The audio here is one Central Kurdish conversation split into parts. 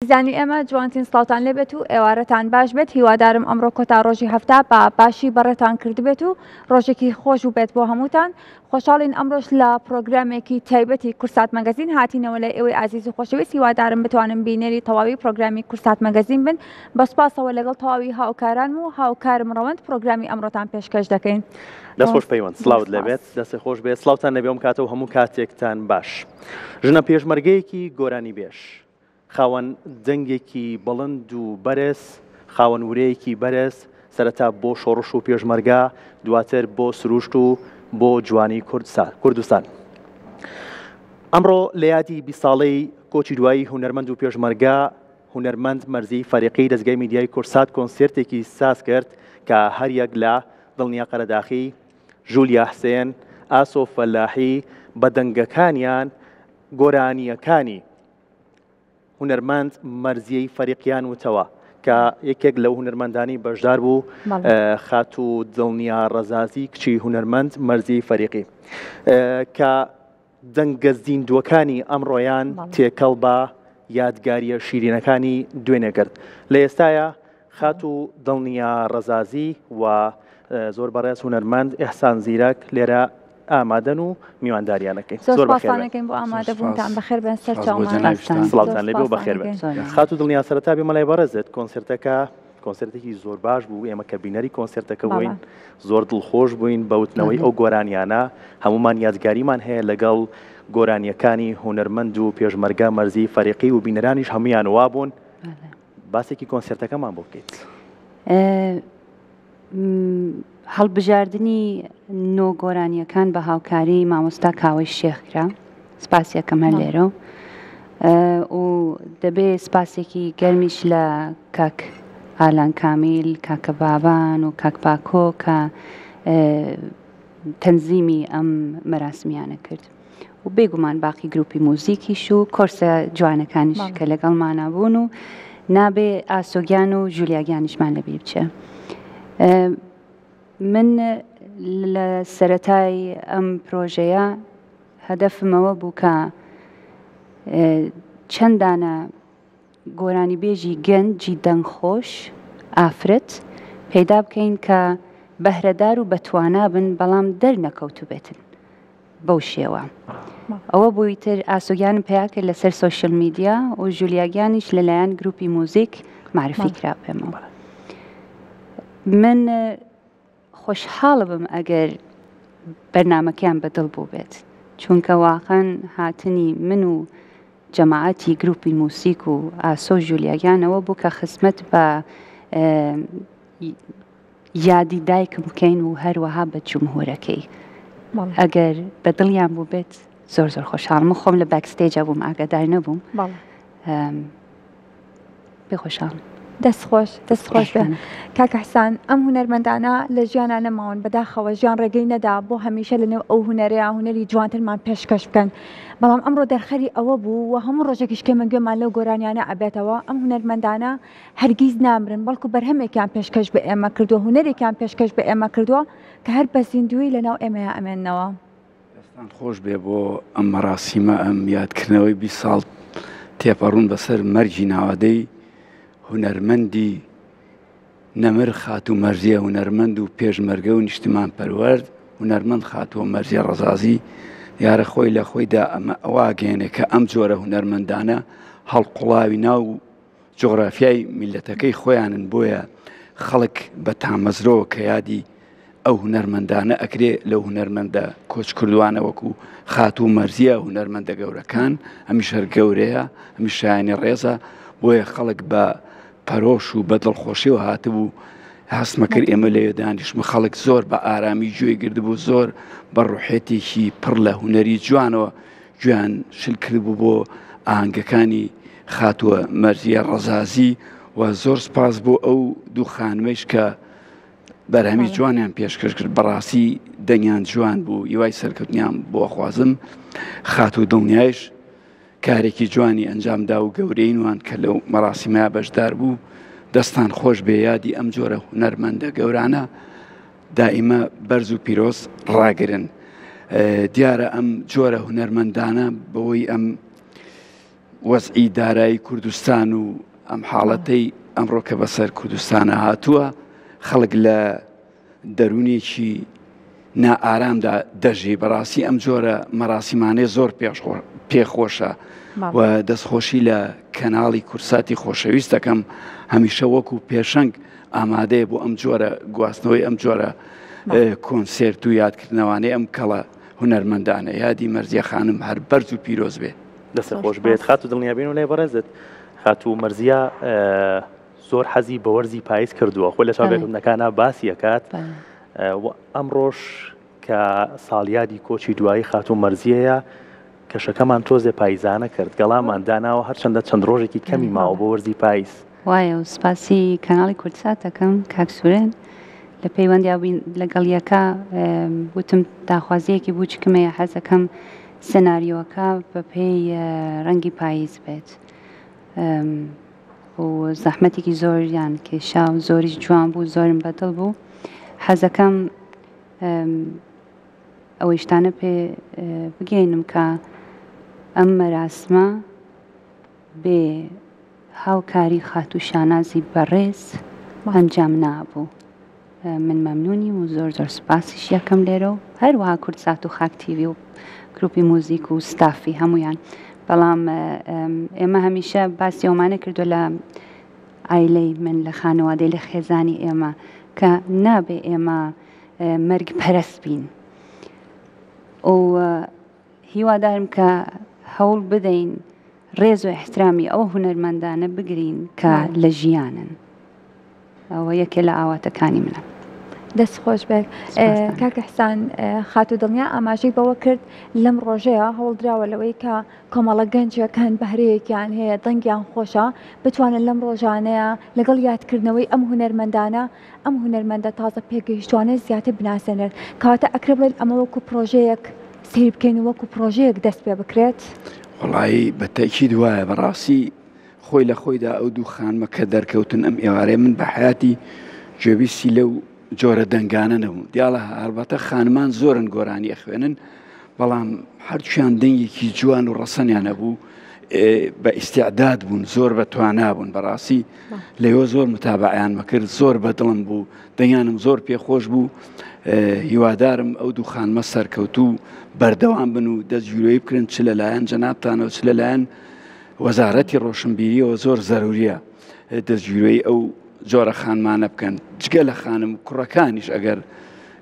ئازیزانی ئێمە جوانترین سڵاوتان لێبێت و ئێوارەتان باش بێت هیوادارم ئەمڕۆ کۆتا ڕۆژی هەفتە بە باشی بەڕێتان کردبێت و ڕۆژێکی خۆش و بێت بۆ هەمووتان خۆشحاڵین ئەمڕۆش لە پرۆگرامێکی تایبەتی کورسات مەگەزین هاتینەوە لای ئێوەی ئازیز و خۆشەویست هیوادارم بتوانن بینەری تەواوی پرۆگرامی کورسات مەگەزین بن بە سوپاسەوە لەگەڵ تەواوی هاوکارانم و هاوکارم ڕەوەند پرۆگرامی ئەمڕۆتان پێشکەش دەکەین. دەست خۆش پەیوەند سڵاوت لێبێت دەست خۆش بێت سڵاوتان لەبێ ئەم کاتە و هەموو کاتێکتان باش ژنە پێشمەرگەیەکی گۆرانی بێژ خاوەن دەنگێکی بڵند و بەرز، خاوەن ورەیەکی بەرز، سەرەتا بۆ شۆڕش و پێشمەرگە، دواتر بۆ سروشت و بۆ جوانی کوردستان. ئەمڕۆ لە یادی 20 ساڵەی کۆچی دوایی هونەرمەند و پێشمەرگە هونەرمەند مەرزی فەریقی دەزگای میدیای کورسات کۆنسێرتێکی ساز کرد کە هەریەک لە دڵنیا قەرەداخی، ژولیا حسێن، ئاسۆ فەلاحی بە دەنگەکانیان گۆرانییەکانی هونەرمەند مەرزیەی فەریقیان وتەوە کە یەکێک لەو هونەرمەندانی بەشدار بوو خاتوو دڵنیا ڕەزازی کچی هونەرمەند مەرزی فەریقی کە دەنگە زیندووەکانی ئەمڕۆیان تێکەڵ بە یادگاریە شیرینەکانی دوێنێ کرد لە ئێستاە خاتوو دڵنیا ڕەزازی و زۆر بەڕێز هونەرمەند ئیحسان زیرەک لێرە ئامادەن و میوانداریان ئەکەین. زۆر زۆر بەخێر سوپاستان بێن. ئەکەین بۆ ئامادەبوونتان. بەخێر بێن سەر سپاس بۆ چاومان. جەنابیشتان. سڵاوتان لێبێ و زۆر بەخێر سوپاستان بێن. ئەکەین. خاتوو دڵنیا سەرەتا بێمە لای بەڕێزت، کۆنسێرتەکە کۆنسێرتێکی زۆر باش بوو، ئێمە کە بینەری کۆنسێرتەکە بووین بەڵێ. زۆر دڵخۆش بووین بە وتنەوەی بەڵێ. ئەو گۆرانیانە، هەموومان یادگاریمان هەیە لەگەڵ گۆرانییەکانی هونەرمەند و پێشمەرگە مەرزی فەریقی و بینەرانیش هەموویان وابوون. بەڵێ. باسێکی کۆنسێرتەکەمان بۆ بکەیت. هەڵبژاردنی نۆ گۆرانیەکان بە هاوکاری مامۆستا کاوەی شێخ کرا سپاسیەکەم هەر لێرە و دەبێ سپاسێکی گەرمیش لە کاک ئالان کامیل کاکە بابان و کاک پاکۆ کە تەنزیمی ئەم مەراسمیانە کرد. و بێگومان باقی گروپی موزیکیش و کۆرسە جوانەکانیش کە لەگەڵمانا بوون و نابێ ئاسۆگیان و ژولیاگیانیشمان لەبیر بچێ. من لە سەرەتای ئەم پرۆژەیە هەدەفمەوە بوو کە چەندانە گۆرانیبێژی گەنجی دەنگخۆش، ئافرەت، پەیدا بکەین کە بەهرەدار و بەتوانا بن بەڵام دەرنەکەوتوبێتن بەو شێوە. ئەوە بوو ئیتر ئاسۆگیانم پەیا کرد لەسەر سۆشیال میدیا و ژولیاگیانیش لەلایەن گروپی موزیک معرفی کرا پێمەوە. من خۆشحاڵ بم ئەگەر بەرنامەکەیان بەدڵ بووبێت چونکە واقعەن هاتنی من و جەماعەتی گروپی موسیک و ئاسۆ ژولیاگیانەوە بوو کە خزمەت بە یادی دایکم بکەین و هەروەها بە جمهورەکەی ئەگەر بە دڵیان بوو بێت زۆر زۆر خۆشحاڵم خۆم لە backstage ە بووم ئاگادار نەبووم پێ خۆشحاڵم. دەست خۆش دەست خۆش بێ کاکە حسان ئەم هونەرمەندانە لە ژیانا نەماون بەداخەوە ژیان ڕێگەی نەدا بۆ هەمیشە لەنێو ئەو هونەرەیە هونەری جوانترمان پێشکەش بکەن بەڵام ئەمڕۆ دەرخەری ئەوە بوو و هەموو ڕۆژێکیش کێمە گوێمان لەو گۆرانیانە ئەبێتەوە ئەم هونەرمەندانە هەرگیز نامرن بەڵکو بەرهەمێکیان پێشکەش بە ئێمە کردووە هونەرێکیان پێشکەش بە ئێمە کردووە کە هەر بە زیندووی لەناو ئێمەیا ئەمێننەوە. دەستان خۆش بێ بۆ ئەم مەراسیمە ئەم یادکردنەوەی 20 ساڵ تێپەڕون بەسەر مەرگی ناوادەی هونەرمەندی نەمر خاتوو مەرزیە هونەرمەند و پێشمەرگە و نیشتمان پەروەرد هونەرمەند خاتووە مەرزیە ڕەزازی دیارە خۆی لە خۆیدا ئەمە ئەوە ئەگەیەنێ کە ئەم جۆرە هونەرمەندانە هەڵقوڵاوی ناو جوغرافیای میللەتەکەی خۆیانن بۆیە خەڵک بە تامەزرۆوە کە یادی ئەو هونەرمەندانە ئەکرێ لەو هونەرمەندە کۆچکردوانە وەکو خاتوو مەرزیە هونەرمەندە گەورەکان هەمیش هەر گەورەیە هەمیش شایانی ڕێزە بۆیە خەڵک بە پەرۆش و بە دڵخۆشیەوە هاتبوو هەستمە کرد ئێمە لەوێ دانیشم خەڵک زۆر بە ئارامی گوێی گردبوو زۆر بە ڕوحێتێکی پڕ لە هونەری جوانەوە گوێیان شل کردبوو بۆ ئاهەنگەکانی خاتووە مەرزیە ڕەزازی و زۆر سپاس بۆ ئەو دوو خانمەیش کە بەرهەمی جوانیان پێشکەش کرد بەڕاستی دەنگیان جوان بوو هیوای سەرکەوتنیان بۆ خوازم خاتوو دڵنیایش کارێکی جوانی ئەنجامدا و گەورەی نوان کە لەو مەراسیمە بەشدار بوو دەستان خۆش بێ یادی ئەم جۆرە هونەرمەندە گەورانە دائیمە بەرز و پیرۆز ڕاگرن دیارە ئەم جۆرە هونەرمەندانە بەوەی ئەم وەزعی دارایی کوردستان و ئەم حاڵەتەی ئەمڕۆ کە بەسەر کوردستانە هاتووە خەڵک لە دەروونێکی نائارامدا دەژی بەڕاستی ئەم جۆرە مەراسیمانەی زۆر پێخۆشە و دەستخۆشی لە کەناڵی کورساتی خۆشەویست دەکەم هەمیشە وەکو پێشەنگ ئامادەیە بۆ ئەم جۆرە گواستنەوەی ئەم جۆرە کۆنسێرت و یادکردنەوانەی ئەم کەڵە هونەرمەندانە یادی مەرزیە خانم هەر بەرز و پیرۆز بێ. دەست خۆش بێت خاتو دڵنیابین و لای بەڕێزت خاتو مەرزیە زۆر حەزی بە وەرزی پاییز کردووە خۆی لە چاوپێکەوتنەکانا باسی ئەکات و ئەمڕۆش کە ساڵیادی کۆچی دوایی خاتوو مەرزیەیە کەشەکەمان تۆزێ پاییزانە کرد گەڵامان داناوە هەرچەندە چەند ڕۆژێکی کەمی ماوە بۆ وەرزی پاییز. وایە و سپاسی کەناڵی کوردسات دەکەم کاک سورێن لە پەیوەندیا بووین لەگەڵ یەکا وتم داخوازیەکی بووچکم هەیە حەزەکەم سناریۆکە بەپێی ڕەنگی پاییز بێت. و زەحمەتێکی زۆریان کێشا و زۆریش جوان بوو زۆرم بەدڵ بوو حەزەکەم ئەوەی شتانە پێ بگەینم کە ئەم مەراسمە بێ هاوکاری خاتوو شانازی بەڕێز ئەنجام نابوو. من مەمنونیم و زۆر زۆر سوپاسیش یەکەم لێرە و هەروەها کوردسات و خاک تیڤی و گروپی موزیک و ستافی هەمویان بەڵام ئێمە هەمیشە باسی ئەومانە کردو لە ئایلەی من لە خانەوادەی لە خێزانی ئێمە کە نابێ ئێمە مەرگ پەرست بین و هیوادارم کە هەوڵ بدەین ڕێز و احترامی ئەو هونەرمەندانە بگرین کە لە ژیانن. ئەوە یەکێ لە ئاواتەکانی منە. دەست خۆش بێت کاک حسان خاتوو دڵنیا ئاماژەی بەوە کرد لەم ڕۆژەیە هەوڵدراوە لەوەی کە کۆمەڵە گەنجەکان بەهرەیەکیان هەیە دەنگیان خۆشە بتوانن لەم ڕۆژانەیە لەگەڵ یادکردنەوەی ئەم هونەرمەندانە ئەم هونەرمەندە تازە پێگەیشتوانە زیاتر بناسێنێت کەواتە ئەکرێ بڵێن ئەمە وەکو پرۆژەیەک سەیر بکەین و وەکو پرۆژەیەک دەست پێ بکرێت؟ وەڵایی بە تەئکید وایە بەڕاستی خۆی لە خۆیدا ئەو دوو خانمە کە دەرکەوتن ئەم ئێوارەیە من بە حیاتی گوێبیستی لەو جۆرە دەنگانە نەبووم دیاڵە هەڵبەتە خانمان زۆرن گۆرانی ئەخوێنن بەڵام هەرچیان دەنگێکی جوان و ڕەسەنیان هەبوو بە ئیسیعداد بوون زۆر بە توانا بوون بەڕاستی لەوە زۆر متابعیان مەکرد زۆر بەدڵم بوو دەنگیانم زۆر پێخۆش بوو هیوادارم ئەو دوو خانمە سەرکەوتوو بەردەوام بن و دەستگیرۆی بکرن چ لەلایەن جەنابتانەوە چ لەلایەن وەزارەتی ڕۆشنبیریەوە زۆر زەروریە دەستگیرۆی ئەو جۆرە خانمانە بکەن جگە لە خانم کوڕەکانیش ئەگەر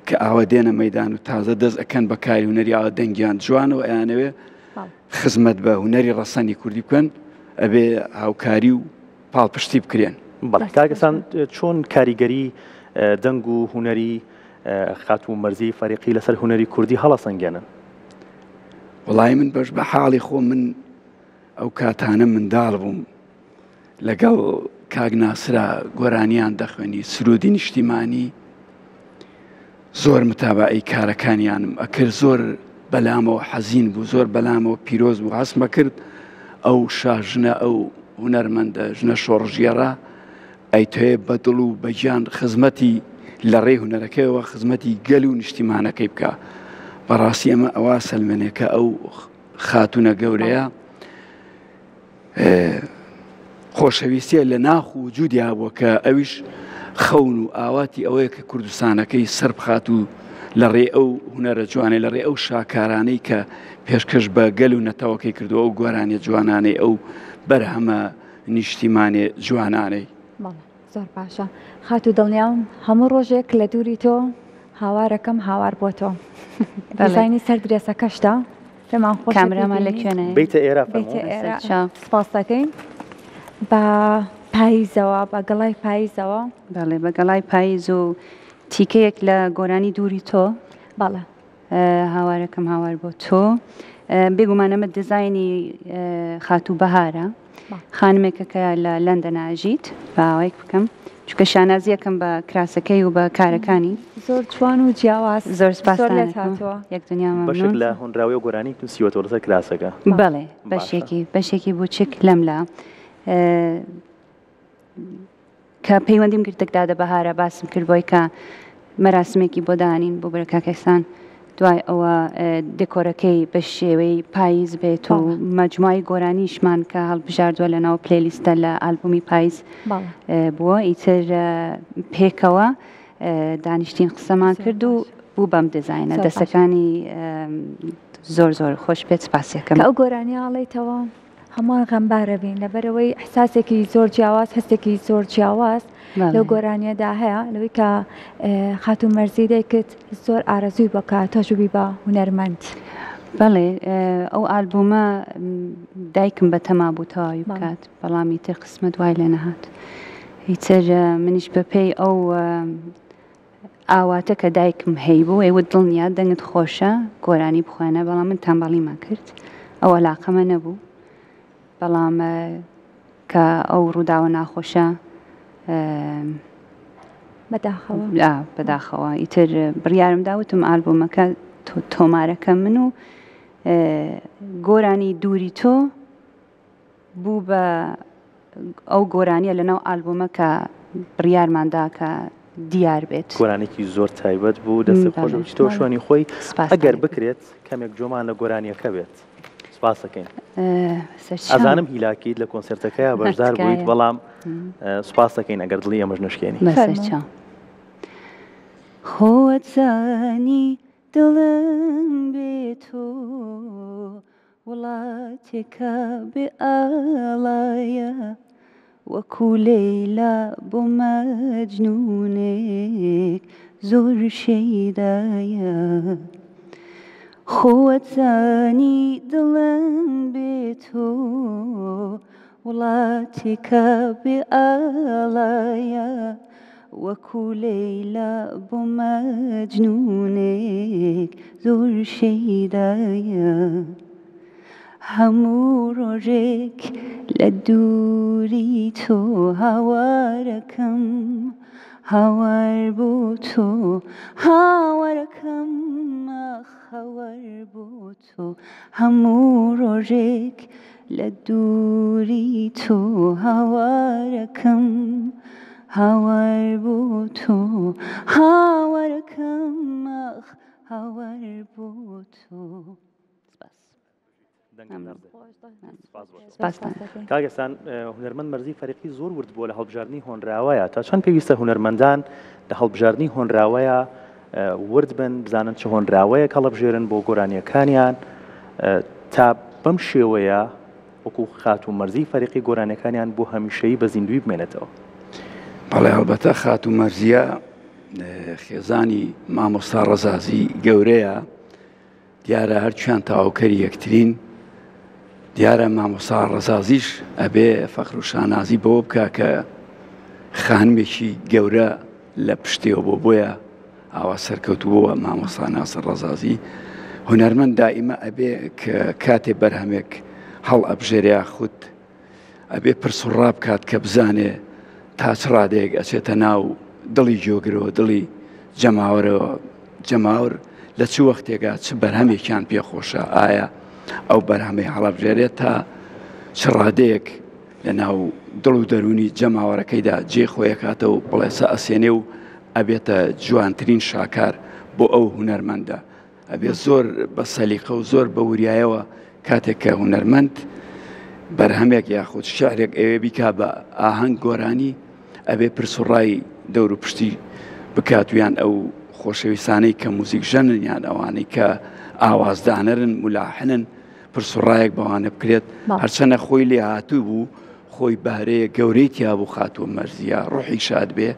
کە ئاوە دێنە مەدان و تازە دەست ئەکەن بە کاری هونەری ئاوە دەنگیان جوانەوە ئەیانەوێ خزمەت بە هونەری ڕەسەنی کوردی بکەن ئەبێ هاوکاری و پاڵپشتی بکرێن. بەڵێ کاک ئەسان چۆن کاریگەری دەنگ و هونەری خاتوو مەرزی فەریقی لەسەر هونەری کوردی هەڵەسەنگێنن؟ وەڵی من بەش بە حاڵی خۆم من ئەو کاتانە منداڵ بووم لەگەڵ کاک ناسرا گۆرانیان دەخوێنی سرودی نیشتیمانی زۆر متابعی کارەکانیانم ئەکرد زۆر بەلامەوە حەزین بوو زۆر بەلامەوە پیرۆز بوو هەستمە کرد ئەو شاژنە ئەو هونەرمەندە ژنە شۆڕژێڕە ئەیتەوێ بە دڵ و بەگیان خزمەتی لە ڕێی هونەرەکەیەوە خزمەتی گەل و نیشتیمانەکەی بکە بەڕاستی ئەمە ئەوە سەلمێنێکە ئەو خاتونە گەورەیە خۆشەویستیە لە ناخ و وجودی هەبووە کە ئەویش خەون و ئاواتی ئەوەیە کە کوردستانەکەی سەربخات و لە ڕێ ئەو هونەرە جوانەی لە ڕێ ئەو شاکارانەی کە پێشکەش بە گەل و نەتەوەکەی کردووە ئەو گۆرانیە جوانانەی ئەو بەرهەمە نیشتیمانێ جوانانەی. بەڵێ زۆر باشە خاتوو دڵنیام هەموو ڕۆژێک لە دووری تۆ هاوارەکەم هاوار بۆ تۆ دیزاینی سەر درێسەکەشتە پێمان خۆشە کامرامان لە کوێنە بیتە ئێرە بیتە ئێرە سپاس دەکەین بە پاییزەوە بە گەڵای پاییزەوە بەڵێ بە گەڵای پاییز و تیکەیەک لە گۆرانی دووری تۆ بەڵێ هاوارەکەم هاوار بۆ تۆ بێگومان ئەمە دیزاینی خاتوو بەهارە خانمێکە کە لە لەندەن ئاژیت باوەیەک بکەم چونکە شانازیەکەم بە کراسەکەی و بە کارەکانی زۆر جوان و جیاواز زۆر سپاس یەک دنیا بەشێک لە هۆنراوی و گۆرانی نووسیوەتەوە لەسەر کراسەکە بەڵێ بەشێکی بەشێکی بووچک لەملا کە پەیوەندیم کرد دادە بەهارە باسم کرد بۆی کە مەراسمێکی بۆ دانین بۆ برە کاک ئیحسان. دوای ئەوە دێکۆرەکەی بە شێوەی پاییز بێت و مەجموعی گۆرانیشمان کە هەڵبژاردووە لە ناو پلەیلیستە لە ئالبومی پاییز بووە ئیتر پێکەوە دانیشتین قسەمان کرد و بوو بەم دیزاینە دەستەکانی زۆر زۆر خۆش بێت سپاسیەکەم ئەو گۆرانیە ئەڵێیتەوە هەمووان غەمبارە بین لەبەرەوەی ئیحساسێکی زۆر جیاواز هەستێکی زۆر جیاواز لەو گۆرانیەدا هەیە لەوەی کە خاتوو مەرزی دەیکرد زۆر ئارەزووی بکە تۆش ببی بە هونەرمەند. بەڵێ ئەو ئالبومە دایکم بەتەما بوو تەواوی بکات بەڵام ئیتر قسمەت وای لێ نەهات ئیتر منیش بەپێی ئەو ئاواتە کە دایکم هەیبوو ئەیوت دڵنیا دەنگت خۆشە گۆرانی بخوێنە بەڵام من تەمبەڵیمان کرد ئەو ئەلاقەمە نەبوو بەڵام کە ئەو ڕووداوە ناخۆشە بەداخەوە بەداخەوە ئیتر بڕیارم داوتم ئالبومەکە تۆمارەکە من و گۆرانی دووری تۆ بوو بە ئەو گۆرانیە لەناو ئالبومە کە بڕیارمان دا کە دیار بێت. گۆرانێکی زۆر تایبەت بوو دەستت خۆش بێت تۆ شوێنی خۆی ئەگەر بکرێت کەمێک جۆمان لە گۆرانیەکە بێت سپاسەکەین ئەزانم هیلاکیت لە کۆنسێرتەکەیا بەشدار بوویت بەڵام سپاس دەکەین ئەگەر دڵی ئێمەش نەشکێنی. بەسەرچاو. خۆت زانی دڵم بێ تۆ وڵاتێکە بێ ئاڵایە وەکو لەیلا بۆ مەجنونێک زۆر شەیدایە خۆت زانی دڵم بێ تۆ وڵاتێکە بێ ئاڵایە وەکو لەیلا بۆ مەجنونێک زۆر شەیدایە هەموو ڕۆژێک لە دووری تۆ هاوارەکەم هاوار بۆ تۆ هاوارەکەم ئاخ هاوار بۆ تۆ هەموو ڕۆژێک لە دووری تۆ هاوارەکەم هاوار بۆ تۆ هاوارەکەم ئاخ هاوار بۆ تۆ سپاس. کاک ئێسان هونەرمەند مەرزی فەریقی زۆر ورد بووە لە هەڵبژاردنی هۆنراوەیە تا چەند پێویستە هونەرمەندان لە هەڵبژاردنی هۆنراوەیە ورد بن بزانن چ هۆنراوەیەک هەڵبژێرن بۆ گۆرانیەکانیان تا بەم شێوەیە وەکو خاتوو مەرزی فەریقی گۆرانیەکانیان بۆ هەمیشەیی بە زیندوی بمێنێتەوە. بەڵێ هەڵبەتە خاتوو مەرزیە خێزانی مامۆستا ڕەزازی گەورەیە دیارە هەرچیان تەواوکەری یەکترین دیارە مامۆستا ڕەزازیش ئەبێ فەخر و شانازی بەوە بکە کە خانمێکی گەورە لە پشتیەوە بۆ بۆیە ئاوا سەرکەوتوو بووە مامۆستا ناسر ڕەزازی هونەرمەند دائیمە ئەبێ کە کاتێ بەرهەمێک هەڵ ئەبژێرێ یاخود ئەبێ پرس و ڕا بکات کە بزانێ تا چ ڕادەیەک ئەچێتە ناو دڵی گوێگرەوە دڵی جەماوەرەوە جەماوەر لە چ وەختێکا چ بەرهەمێکیان پێخۆشە ئایا ئەو بەرهەمەی هەڵەبژێرێت تا چ ڕادەیەک لە ناو دڵ و دەروونی جەماوەرەکەیدا جێ خۆیەکاتەوە بڵێسە ئەسێنێ و ئەبێتە جوانترین شاکار بۆ ئەو هونەرمەندە ئەبێ زۆر بە سەلیقە و زۆر بە وریایەوە کاتێک کە هونەرمەند بەرهەمێک یاخود شعرێک ئەوێ بیکا بە ئاهەنگ گۆرانی ئەبێ پرس و ڕای دەور و پشتی بکات و یان ئەو خۆشەویستانەی کە موزیک ژەنن یان ئەوانەی کە ئاوازدانەرن ملاحنن پرس و ڕایەک بەوانە بکرێت هەرچەنە خۆی لێ هاتوو بوو خۆی بەهرەیە گەورەی تیا بوو خاتووە مەرزیە ڕۆحی شاد بێ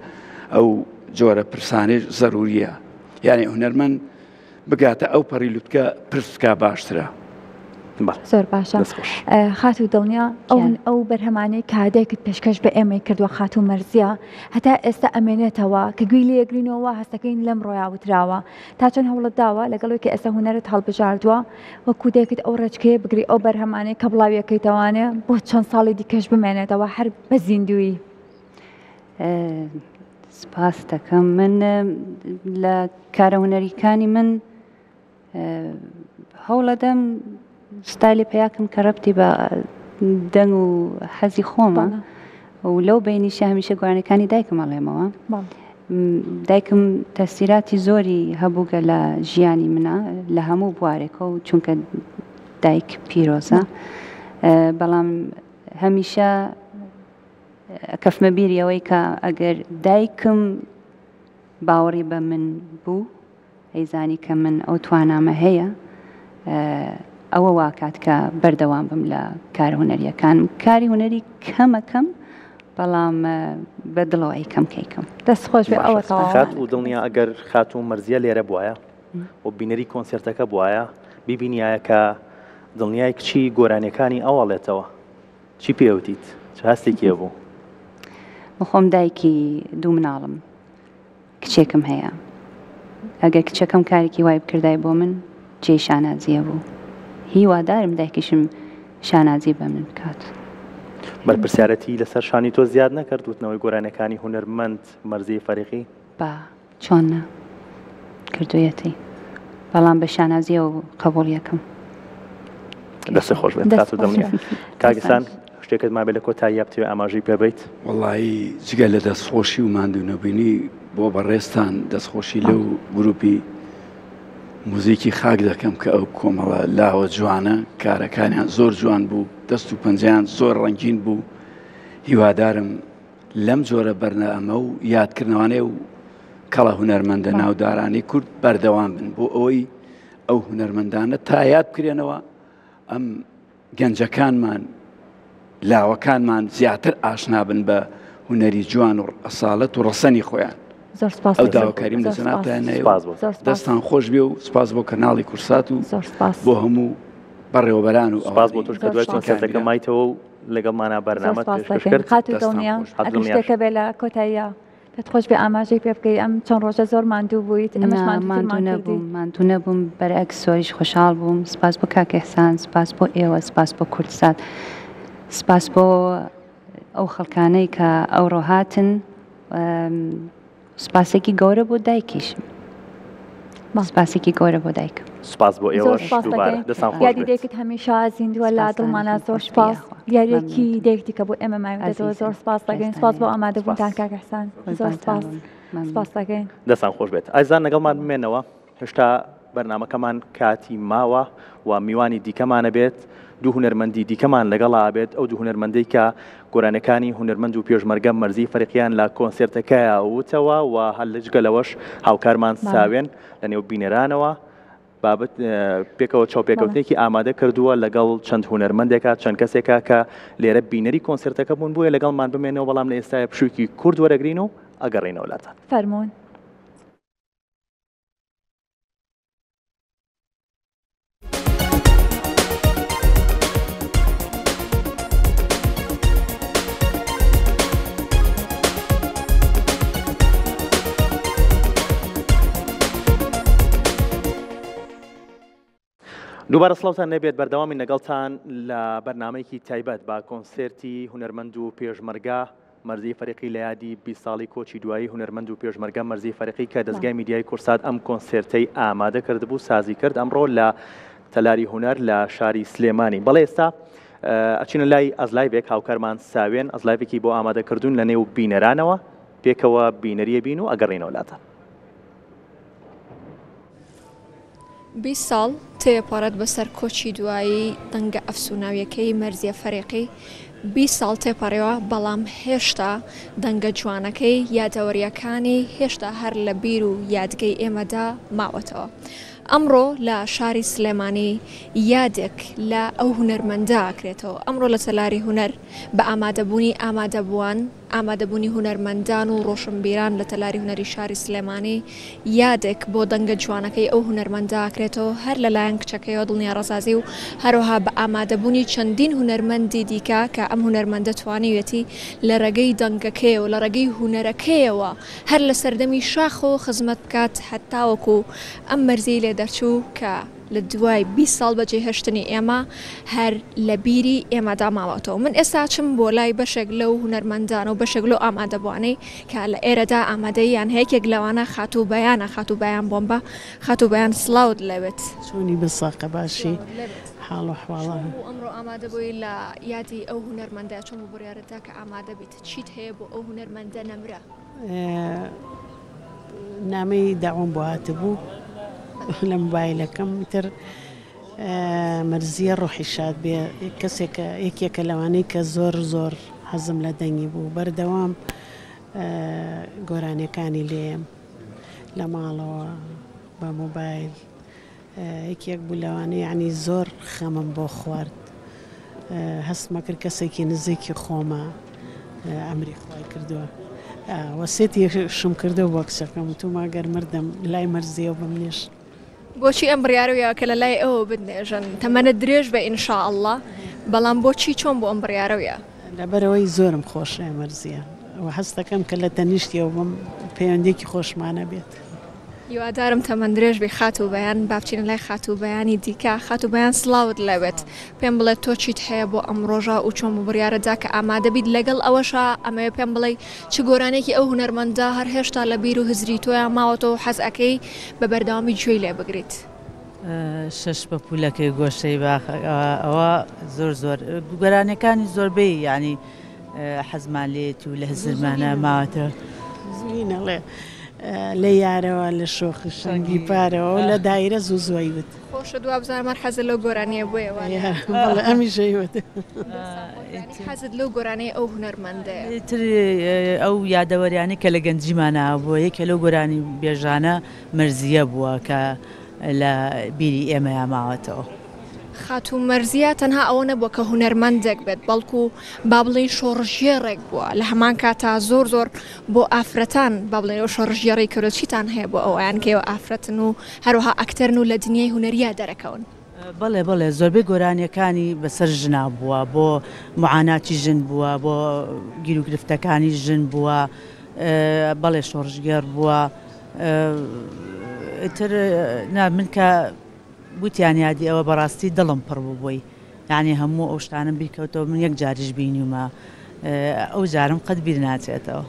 ئەو جۆرە پرسانێش زەروریە یعنی هونەرمەند بگاتە ئەو پەڕی لوتکە پرس بکا باشترە. زۆر باشە خاتوو دڵنیا ئەو ئەو بەرهەمانەی کادێکت پێشکەش بە ئێمەی کردووە خاتوو مەرزیە هەتا ئێستا ئەمێنێتەوە کە گوێی لێگرینەوە هەستەکەین لەم ڕۆیا وتراوە تا چەند هەوڵت داوە لەگەڵەوەی کە ئێستا هونەرت هەڵبژاردووە وەکو دایکت ئەو ڕێچکەیە بگری ئەو بەرهەمانەی کە بڵاویەکەیتەوانێ بۆ چەند ساڵی دیکەش بمێنێتەوە هەر بە زیندوویی. سپاس دەکەم من لە کارە هونەریکانی من هەوڵەدەم ستایلی پیاکم کە ڕەبتی بە دەنگ و حەزی خۆمە و لەو بینیشە هەمیشە گوانەکانی دایکم ئەڵێمەوە. دایکم تەسیراتی زۆری هەبووگە لە ژیانی منە لە هەموو بوارێکەوە و چونکە دایک پیرۆزە بەڵام هەمیشە کەفمە بیری ئەوەی کە ئەگەر دایکم باوەڕی بە من بوو ئەیزانی کە من ئەو توانامە هەیە ئەوە واکات کە بەردەوام بم لە کار هونەریەکان کاری هونەری کەمەکەم بەڵام بە دڵەوە ئەیکەم کەیکەم. دەست خۆش بێ ئەوە تەواوە. خاتوو دڵنیا ئەگەر خاتوو مەرزیە لێرە بوایە و بینەری کۆنسێرتەکە بوایە بیبینیایە کە دڵنیای کچی گۆرانیەکانی ئەو ئەڵێتەوە چی پێوتیت چ هەستێکی هەبوو؟ من خۆم دایکی دوو مناڵم کچێکم هەیە ئەگەر کچەکەم کارێکی وای بکردای بۆ من جێی شانازیە بوو هیوادارم دایکیشم شانازی بە من بکات. بەرپرسیارەتی لەسەر شانی تۆ زیاد نەکرد وتنەوەی گۆرانیەکانی هونەرمەند مەرزیەی فەریقی؟ با چۆن نا کردویەتی بەڵام بە شانازیەوە قبوڵیەکەم. دەست خۆش بێت خاتوو دڵنیا. کاک ئیحسان شتێکت مابێت لە کۆتاییا بتەوێت ئاماژەی پێ بەیت؟ وەڵایی جگە لە دەستخۆشی و ماندوونەبوونی بۆ بەڕێزتان دەستخۆشی لەو گروپی موزیکی خاک دەکەم کە ئەو کۆمەڵە لاوە جوانە کارەکانیان زۆر جوان بوو دەست و پەنجەیان زۆر ڕەنگین بوو هیوادارم لەم جۆرە بەرنامە و یادکردنەوانەی و کەڵە هونەرمەندە ناودارانی کورد بەردەوام بن بۆ ئەوەی ئەو هونەرمەندانە تا یاد بکرێنەوە ئەم گەنجەکانمان لاوەکانمان زیاتر ئاشنا بن بە هونەری جوان و ئەساڵەت و ڕەسەنی خۆیان زۆر سپاس ئەو داواکاریم لە جەنابتان هەیە دەستان خۆش بێ و سپاس بۆ کەناڵی کورسات و بۆ هەموو بەڕێوەبەران و سپاس بۆ تۆش کە دوای کۆنسێرتەکە مایتەوە و لەگەڵمانا بەرنامەت پێشکەش کرد. خاتوو دڵنیا ئەگەر شتێکە بێ لە کۆتاییا پێت خۆش بێ ئاماژەی پێ بکەی ئەم چەند ڕۆژە زۆر ماندوو بوویت ئێمەش ماندوو نەبووم ماندوو نەبووم بەرعکس زۆریش خۆشحاڵ بووم سپاس بۆ کاک ئیحسان سپاس بۆ ئێوە سپاس بۆ کوردسات سپاس بۆ ئەو خەڵکانەی کە ئەوڕۆ هاتن سپاسێکی گەورە بۆ دایکیشم سپاسێکی گەورە بۆ دایکم سپاس بۆ ئێوەش دووبارە دەستان خۆش یادی دایکت هەمیشە زیندووە لە دڵمانە زۆر سپاس دیارێکی دایکتی کە بۆ ئێمە ماویتەوە زۆر سپاس دەکەین سپاس بۆ ئامادەبوونتان کاک ئیحسان زۆر سپاس سپاس دەکەین دەستان خۆش بێت ئازیزان لەگەڵمان بمێنەوە هێشتا بەرنامەکەمان کاتی ماوە و میوانی دیکەمانە بێت دوو هونەرمەندی دیکەمان لەگەڵا بێت ئەو دوو هونەرمەندەی کە گۆرانەکانی هونەرمەند و پێشمەرگە مەرزی فەرقیان لە کۆنسێرتەکەیا وتەوە و هەر لەجگە لەوەش هاوکارمان ساوێن لە نێو بینەرانەوە بابەت پێکەوە چاوپێکەوتنێکی ئامادە کردووە لەگەڵ چەند هونەرمەندێکا چەند کەسێکا کە لێرە بینەری کۆنسێرتەکە بوون بۆیە لەگەڵمان بمێنەوە بەڵام لە ئێستاە پشوویەکی کورت وەرەگرین و ئەگەڕێینەوە لاتان. فەرموون. دووبارە سڵاوتان نەبێت بەردەوامی لەگەڵتان لە بەرنمەیەکی تایبەت بە کۆنسێرتی هونەرمەند و پێشمەرگە مەرزی فەریقی لە یادی 20 ساڵی کۆچی دوایی هونەرمەند و پێشمەرگە مەرزی فەرقی کە دەزگای میدیای کورسات ئەم کۆنسێرتەی ئامادە کردبوو سازی کرد ئەمڕۆ لە تەلاری هونەر لە شاری سلێمانی بەڵێ ئێستا ئەچینە لای ئەزلایڤێک هاوکارمان ساوێن ئەزلایڤێکی بۆ ئامادەکردوون لە نێو بینەرانەوە پێکەوە بینەریە بین و ئەگەڕینەوە لاتان. 20 ساڵ تێپەڕێت بەسەر کۆچی دوایی دەنگە ئەفسوناویەکەی مەرزیە فەریقی، 20 ساڵ تێپەڕیوە بەڵام هێشتا دەنگە جوانەکەی یادەوەریەکانی هێشتا هەر لە بیر و یادگەی ئێمەدا ماوەتەوە. ئەمڕۆ لە شاری سلێمانی یادێک لە ئەو هونەرمەندە ئەکرێتەوە، ئەمڕۆ لە تەلاری هونەر بە ئامادەبوونی ئامادەبووان، ئامادەبوونی هونەرمەندان و ڕۆشنبیران لە تەلاری هونەری شاری سلێمانی یادێک بۆ دەنگە جوانەکەی ئەو هونەرمەندە ئەکرێتەوە هەر لەلایەن کچەکەیەوە دڵنیا ڕەزازی و هەروەها بە ئامادەبوونی چەندین هونەرمەندی دیکە کە ئەم هونەرمەندە توانیویەتی لە ڕێگەی دەنگەکەیەوە لە ڕێگەی هونەرەکەیەوە هەر لە سەردەمی شاخەوە خزمەت بکات هەتاوەکو ئەم مەرزیەی لێ دەرچوو کە لە دوای 20 ساڵ بەجێهێشتنی ئێمە هەر لە بیری ئێمەدا ماوەتەوە. من ئێستا ئەچم بۆ لای بەشێک لەو هونەرمەندانە و بەشێک لەو ئامادەبووانەی کە لە ئێرەدا ئامادەییان هەیە، یەکێک لەوانە خاتوو بەیانە، خاتوو بەیان بۆمبە. خاتوو بەیان سڵاوت لێبێت. چۆنی بساقە باشی حاڵ و حواڵە. چۆن بوو ئەمڕۆ ئامادە بووی لە یادی ئەو هونەرمەندە؟ چۆن بوو بڕیارت دا کە ئامادە بیت؟ چیت هەیە بۆ ئەو هونەرمەندە نەمرە؟ نامەی داوام بۆ هاتبوو لە مۆبایلەکەم ئیتر مەرزیە ڕۆحی شاد بێ کەسێکە یەکێکە لەوانەی کە زۆر زۆر حەزم لە دەنگی بوو بەردەوام گۆرانیەکانی لێم لە ماڵەوە بە مۆبایل یەکێک بوو لەوانەی یانی زۆر خەمم بۆ خوارد هەستمە کرد کەسێکی نزیکی خۆمە ئەمری خوای کردووە وەسێتیشم کردو بۆ کچەکەم وتومە گەر مردم لای مەرزیەوە بمنێژ. بۆچی ئەم بڕیارەو یاوە کە لە لای ئەوە بتنێژن؟ تەمەنت درێژ بێ ان شاء اللە بەڵام بۆچی چۆن بۆ ئەم بڕیارەو یا؟ لەبەرئەوەی زۆرم خۆشە مەرزیە و هەستەکەم کە لە تەنیشتیەوە بم پەیوەندیەکی خۆشمان ئەبێت. هیوادارم تەمەن درێژ بی خاتوو بەیان با بچینە لای خاتوو بەیانی دیکە خاتوو بەیان سڵاوت لێبێت پێم بڵێ تۆ چیت هەیە بۆ ئەم ڕۆژە و چۆن بۆ بڕیارت دا کە ئامادە بیت لەگەڵ ئەوەشا ئەمەوێ پێم بڵێی چ گۆرانیەکی ئەو هونەرمەندە هەر هێشتا لە بیر و هزری تۆیا ماوەتەوە و حەز ئەکەی بە بەردەوامی گوێی لێ بگریت. شەش پەپوولەکەی گۆشەی باخەکە ئەوە زۆر زۆر گۆرانیەکانی زۆربەی یانی حەزمان لێیەتی و لە هزرمانە ماوەتەوە. زووی نەڵێ لە یارەوە لە شۆخی شەنگی پارەوە لە دایرە زوو زووی وت. خۆشە دوا بزانم هەر حەزت لەو گۆرانیە بۆیە وا نیە؟ بەڵێ ئەمیش ئەیوت. یانی حەزت لەو گۆرانیەی ئەو هونەرمەندەیە. ئیتر ئەو یادەوەریانەی کە لە گەنجیمانا بووە یەکێ لەو گۆرانی بێژانە مەرزیە بووە کە لە بیری ئێمەیا ماوەتەوە. خاتوو مەرزیە تەنها ئەوە نەبووە کە هونەرمەندێک بێت بەڵکو با بڵێین شۆڕشگێڕێک بووە لە هەمان کاتا زۆر زۆر بۆ ئافرەتان با بڵێین ئەو شۆڕشگێڕی کردووە چیتان هەیە بۆ ئەوەیان کە ئێوە ئافرەتن و هەروەها ئەکتەرن و لە دنیای هونەرییا دەرەکەون؟ بەڵێ بەڵێ زۆربەی گۆرانیەکانی بەسەر ژنا بووە بۆ معاناتی ژن بووە بۆ گیروگرفتەکانی ژن بووە بەڵێ شۆڕشگێڕ بووە ئیتر نا من کە وتیان یادی ئەوە بەڕاستی دڵم پڕ بوو بۆی یانی هەموو ئەو شتانەم بیر کەوتەوە من یەک جاریش بینیومە ئەو جارم قەت بیر ناچێتەوە.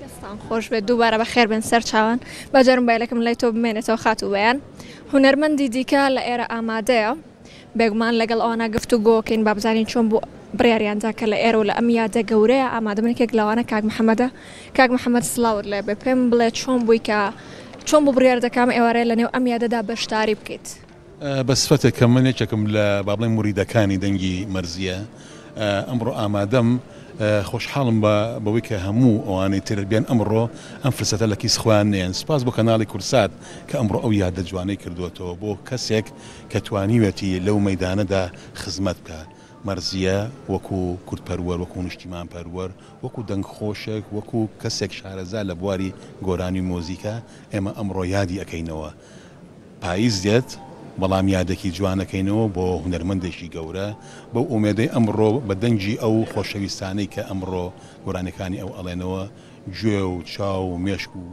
دەستان خۆش بێت دووبارە بەخێر بێن سەر چاوان با جار مۆبایلەکەم لای تۆ بمێنێتەوە خاتوو بەیان هونەرمەندی دیکە لە ئێرە ئامادەیە بێگومان لەگەڵ ئەوانە گفتوگۆکەین با بزانین چۆن بوو بڕیاریان دا کە لە ئێرە و لە ئەم یادە گەورەیە ئامادە بن یەکێک لەوانە کاک محەمەدە کاک محەمەد سڵاوت لێ بێ پێم بڵێ چۆن بووی کە چۆن بوو بڕیار دەکا ئەم ئێوارەیە لە نێو ئەم یادەدا بەشداری بکەیت؟ بە سفەتێک کە من یەکێکم لە با بڵێین موریدەکانی دەنگی مەرزیە ئەمڕۆ ئامادەم خۆشحاڵم بە بەوەی کە هەموو ئەوانەی تر بێن ئەمڕۆ ئەم فرسەتە لە کیس خۆیان نێن سوپاس بۆ کەناڵی کوردسات کە ئەمڕۆ ئەو یادە جوانەی کردووەتەوە بۆ کەسێک کە توانیوێتی لەو مەیدانەدا خزمەت بکا مەرزیە وەکو کوردپەروەر وەکو نیشتیمانپەروەر وەکو دەنگخۆشێک وەکو کەسێک شارەزا لە بواری گۆرانی و مۆزیکا ئێمە ئەمڕۆ یادی ئەکەینەوە پایز دێت بەڵام یادێکی جوان ئەکەینەوە بۆ هونەرمەندێکی گەورە بەو ئومێدەی ئەمڕۆ بە دەنگی ئەو خۆشەویستانەی کە ئەمڕۆ گۆرانیەکانی ئەو ئەڵێنەوە گوێ و چاو و مێشک و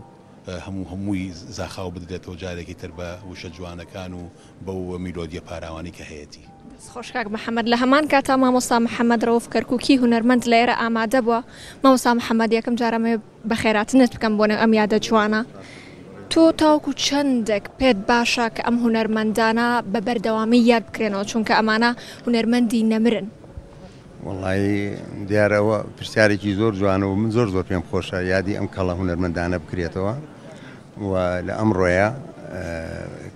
هەموو هەمووی زاخاو بدرێتەوە جارێکی تر بە وشە جوانەکان و بەو میلۆدیە پاراوانەی کە هەیەتی. دەست خۆش کاک محمد لە هەمان کاتا مامۆستا محمد رەوف کەرکوکی هونەرمەند لە ئێرە ئامادە بووە مامۆستا محمد یەکەم جار ئەمەوێ بەخێراتنت بکەم بۆ نێو ئەم یادە جوانە تۆ تاوەکو چەندێک پێت باشە کە ئەم هونەرمەندانە بە بەردەوامی یاد بکرێنەوە چونکە ئەمانە هونەرمەندی نەمرن؟ وەڵایی دیارە ئەوە پرسیارێکی زۆر جوانە و من زۆر زۆر پێم خۆشە یادی ئەم کەڵە هونەرمەندانە بکرێتەوە و لە ئەمڕۆیە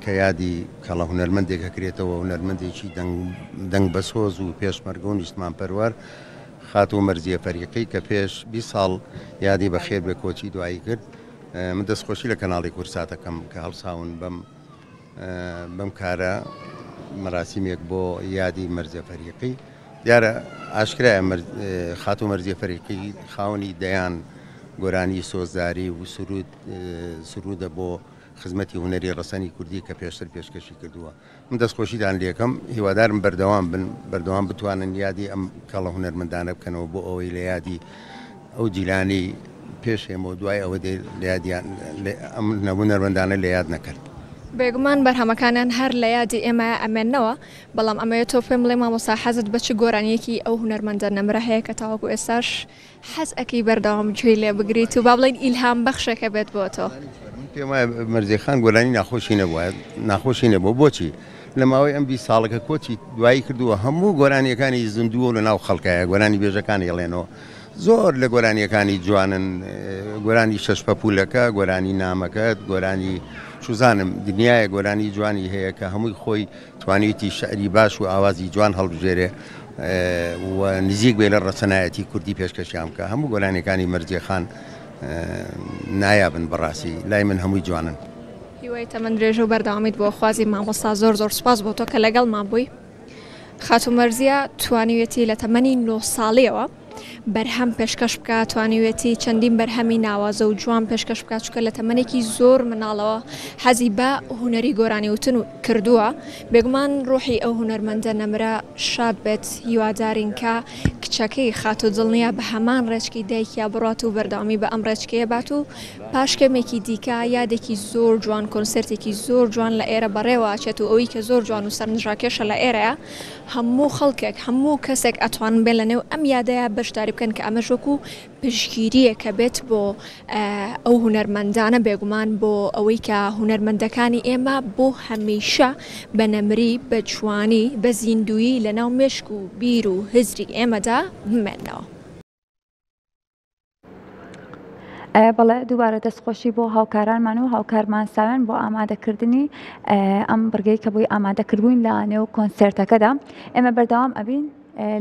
کە یادی کەڵە هونەرمەندێک ئەکرێتەوە هونەرمەندێکی دەنگ دەنگ بەسۆز و پێشمەرگە و نیشتمانپەروەر خاتوو مەرزیە فەریقی کە پێش 20 ساڵ یادی بەخێر بێ کۆچی دوایی کرد من دەستخۆشی لە کەناڵی کورساتەکەم کە هەڵساون بەم بەم کارە مەراسیمێک بۆ یادی مەرزیە فەریقی دیارە ئاشکرایە خاتوو مەرزیە فەریقی خاوەنی دەیان گۆرانی سۆزداری و سرود سرودە بۆ خزمەتی هونەری ڕەسەنی کوردی کە پێشتر پێشکەشی کردووە من دەستخۆشیتان لێکەم هیوادارم بەردەوام بن بەردەوام بتوانن یادی ئەم کەڵە هونەرمەندانە بکەنەوە بۆ ئەوەی لە یادی ئەو جیلانی پێش ئێمە و دوای ئەوە دێ لە یادیان ئەم هونەرمەندانە لە یاد نەکەن. بێگومان بەرهەمەکانیان هەر لە یادی ئێمە ئەمێننەوە، بەڵام ئەمەوێ تۆ پێم بڵێی مامۆستا حەزت بە چ گۆرانییەکی ئەو هونەرمەندە نەمرە هەیە کە تاوەکو ئێستاش حەز ئەکەی بەردەوام گوێی لێ بگریت و با بڵێین ئیلهام بەخشێکە بێت بۆ تۆ؟ من پێم وایە مەرزیە خان گۆرانی ناخۆشی نەبووە ناخۆشی نەبووە بۆچی لە ماوەی ئەم 20 ساڵە کە کۆچی دوایی کردووە هەموو گۆرانیەکانی زیندووە و لە ناو خەڵکایە گۆرانی بێژەکانی ئەڵێنەوە. زۆر لە گۆرانیەکانی جوانن گۆرانی شەش پەپولەکە گۆرانی نامەکەت گۆرانی چوزانم دنیایە گۆرانی جوانی هەیە کە هەمووی خۆی توانیویتی شعری باش و ئاوازی جوان هەڵبژێرێ و نزیک بێ لە ڕەسەنایەتی کوردی پێشکەشیان بکە هەموو گۆرانیەکانی مەرزیە خان نایابن بەڕاستی لای من هەمووی جوانن. هیوای تەمەن درێژە و بەردەوامیت بۆ خوازی مامۆستا زۆر زۆر سوپاس بۆ تۆ کە لەگەڵمان بووی. خاتوو مەرزیە توانیویەتی لە تەمەنی نۆ ساڵیەوە بەرهەم پێشکەش بکات، توانیویەتی چەندین بەرهەمی ناوازە و جوان پێشکەش بکات، چونکە لە تەمەنێکی زۆر مناڵەوە حەزی بە هونەری گۆرانی وتن کردووە، بێگومان ڕۆحی ئەو هونەرمەندە نەمرە شاد بێت، هیوادارین کە کچەکەی خاتوو دڵنیا بە هەمان ڕێچکەی دایکیا بڕوات و بەردەوامی بە ئەم ڕێچکەیە بات و پاش کەمێکی دیکە یادێکی زۆر جوان کۆنسێرتێکی زۆر جوان لە ئێرە بەڕێوە ئەچێت و ئەوەی کە زۆر جوان و سەرنجڕاکێشە لە ئێرەیە هەموو خەڵکێک هەموو کەسێک ئەتوانن بێن لە نێو ئەم یادەیا بەشداری بکەن کە ئەمەش وەکو پشتگیرییەکە بێت بۆ ئەو هونەرمەندانە بێگومان بۆ ئەوەی کە هونەرمەندەکانی ئێمە بۆ هەمیشە بە نەمری بە جوانی بە زیندوویی لە ناو مێشک و بیر و هزری ئێمەدا بمێننەوە. بەڵێ دووبارە دەستخۆشی بۆ هاوکارانمان و هاوکارمان ساوێن بۆ ئامادەکردنی ئەم بڕگەی کە بۆی ئامادەکردبووین لە نێو کۆنسێرتەکەدا ئێمە بەردەوام ئەبین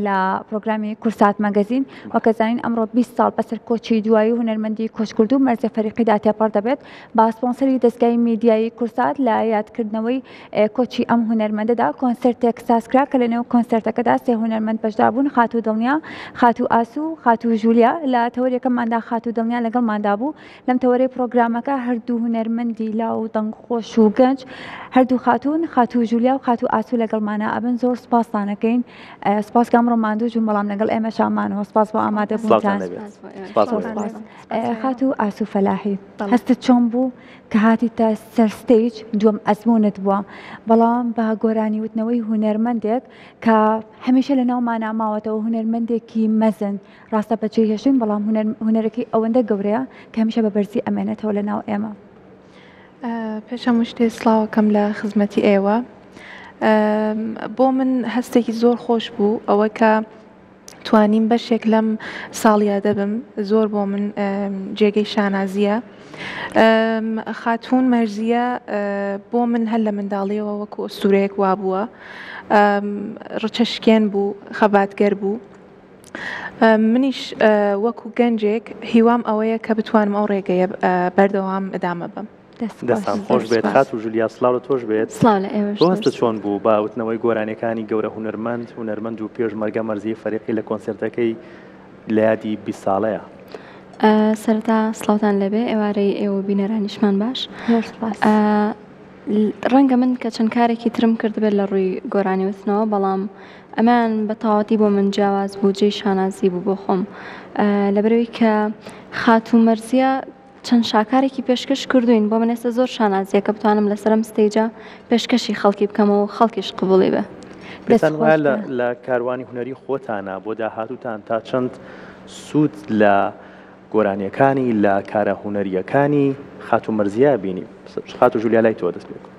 لە پرۆگرامی کورسات مەگەزین وەکە زانین ئەمڕۆ 20 ساڵ بەسەر کۆچی دوایی هونەرمەندی کۆچکردو مەرزە فەریقیدا تێپەڕ دەبێت با سپۆنسەری دەستگای میدیایی کورسات لە یادکردنەوەی کۆچی ئەم هونەرمەندەدا کۆنسێرتێک سازکرا کە لەنێو کۆنسێرتەکەدا سێ هونەرمەند بەشدار بوون خاتوو دڵنیا، خاتوو ئاسو، خاتوو ژولیا. لە تەوەرێکەماندا خاتوو دڵنیا لەگەڵماندا بوو. لەم تەوەرەی پڕۆگرامەکە هەردوو هونەرمەندی لاو و دەنگخۆش و گەنج هەردوو خاتوون خاتوو ژولیا و خاتوو ئاسو لەگەڵمانا ئەبن زۆر سوپاستان ئەکەین. سوپاس کە ئەمڕۆ ماندوو بوون بەڵام لەگەڵ ئێمەشا مانەوە. سوپاس بۆ ئامادەبوونتان. سڵاوتان لێبێت. سوپاس بۆ ئێوە. خاتوو ئاسو فەلاحی هەستت چۆن بوو؟ کە هاتیتە سەر stage دووەم ئەزموونت بووە، بەڵام بە گۆرانی وتنەوەی هونەرمەندێک کە هەمیشە لە ناومانا ماوەتەوە هونەرمەندێکی مەزن ڕاستە بەجێی هێشتین بەڵام هونەرەکەی ئەوەندە گەورەیە کە هەمیشە بە بەرزی ئەمێنێتەوە لە ناو ئێمە. پێش هەموو شتێ سڵاوەکەم لە خزمەتی ئێوە. بۆ من هەستێکی زۆر خۆش بوو ئەوە کە توانیم بەشێک لەم ساڵیادە بم زۆر بۆ من جێگەی شانازیە خاتوون مەرزیە بۆ من هەر لە منداڵیەوە وەکو ئوستورەیەک وابووە ڕچەشکێن بوو خەباتگەر بوو منیش وەکو گەنجێک هیوام ئەوەیە کە بتوانم ئەو ڕێگەیە بەردەوام ئەدامە بم. دەستان خۆش بێت خاتوو ژولیا سڵاو لە تۆش بێت سڵاو لە ئێوەش تۆ هەستت چۆن بوو بە وتنەوەی گۆرانیەکانی گەورە هونەرمەند هونەرمەند و پێشمەرگە مەرزیە فەریقی لە کۆنسێرتەکەی لە یادی 20 ساڵەیە؟ سەرەتا سڵاوتان لێبێ ئێوارەی ئێوە بینەرانیشمان باش ڕەنگە من کە چەند کارێکی ترم کردبێت لە ڕووی گۆرانی وتنەوە بەڵام ئەمان بە تەواوەتی بۆ من جیاواز بوو جێی شانازی بوو بۆ خۆم لەبەرەوەی کە خاتوو مەرزیە چەند شاکارێکی پێشکەش کردوین بۆ من ئێستا زۆر شانازیە کە بتوانم لەسەر ئەم stage ە پێشکەشی خەڵکی بکەمەوە و خەڵکیش قبوڵی بێ. پێتان وایە لە کاروانی هونەری خۆتانا بۆ داهاتووتان تا چەند سوود لە گۆرانیەکانی لە کارە هونەریەکانی خاتوو مەرزیە بینی؟ خاتوو ژولیا لای تۆ دەست پێ بکەم.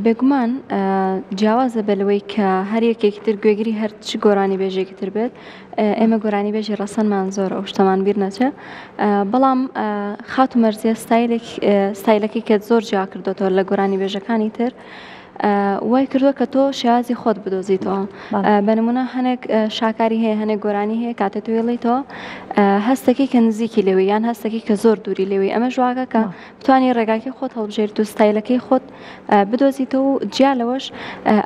بێگومان جیاوازە بێ لەوەی کە هەر یەکێکی تر گوێگری هەر چ گۆرانیبێژێکی تر بێت ئێمە گۆرانیبێژی ڕەسەنمان زۆرە ئەو شتەمان بیر نەچێ بەڵام خاتوو مەرزیە ستایلێک ستایلەکەی کە زۆر جیا کردوێتەوە لە گۆرانیبێژەکانی تر وای کردووە کە تۆ شێوازی خۆت بدۆزیتەوە بە نمونە هەنێک شاکاری هەیە هەنێک گۆرانی هەیە کاتێ تۆ یڵیتەوە هەستەکەی کە نزیکی لێوی یان هەستەکەی کە زۆر دووری لێوی ئەمە ژواگە کە بتانی ڕێگاکەی خۆت هەڵبژێریت و ستایلەکەی خۆت بدۆزیتەوە و جیا لەوەش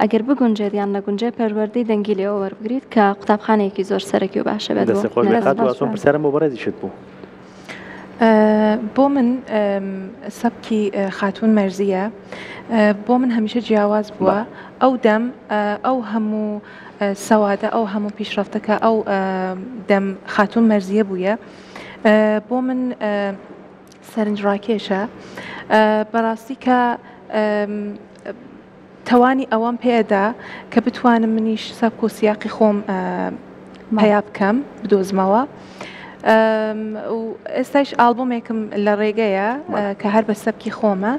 ئەگەر بگونجێت یان نەگونجێ پەروەردەی دەنگی لێوە وەربگریت کە قوتابخانەیەکی زۆر سەرەکی و باشە بێت دەست خۆش بێت خاتوو ئاسۆ پرسیارم بۆ بەڕێزیشت بوو. بۆ من سەبکی خاتوون مەرزیە بۆ من هەمیشە جیاواز بووە ئەو دەم ئەو هەموو سەوادە ئەو هەموو پیشڕەفتەکە ئەو دەم خاتوون مەرزیە بووە بۆ من سەرنجڕاکێشە بەڕاستی کە تەوانی ئەوەم پێدا کە بتوانم منیش سەبک و سیاقی خۆم پەیا بکەم بدۆزمەوە ئێستایش ئاڵبومێکم لە ڕێگەیە کە هەر بە سەبکی خۆمە